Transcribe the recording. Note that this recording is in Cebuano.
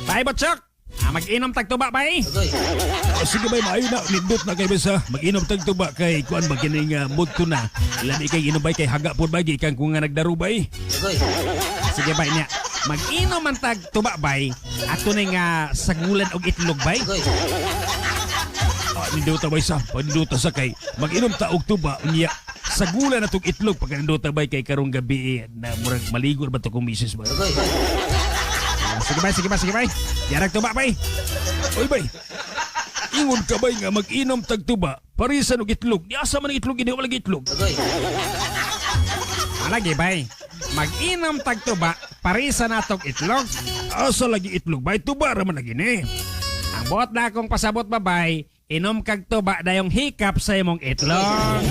Bay, Butchok! Ah, mag-inom tag tuba, bay. Oh, sige bay, maayo na. Nindot na kay basa. Mag-inom tag tuba kay kuan ba kining mood ko na. Lami kay inom bay kay haga pod bay gikan ko nga nagdaro bay. Sige, bay niya. Mag-inom man tag tuba, bay. Ato na nga sagulan og itlog, bay. Ah, nindota bay sa. Nindota sa kay mag-inom ta og tuba unya. Sagulan na tong itlog pag nindota bay kay karong gabi eh, na murag maligo ba to kong misis bay. Ah, sige, bay, sige, bay, sige, bay. Yarag tuba, bay. Oy bay. Ingon ka bay nga mag-inom tag tuba parisan og itlog. Di asa man ang itlog, hindi wala itlog. Alagi, bay. Mag-inom tag tuba, parisa natong itlog. Asa lagi itlog bay, tuba ra man lagi ni. Ang buot na akong pasabot, babay, inom kag tuba dayong hikap sa imong itlog.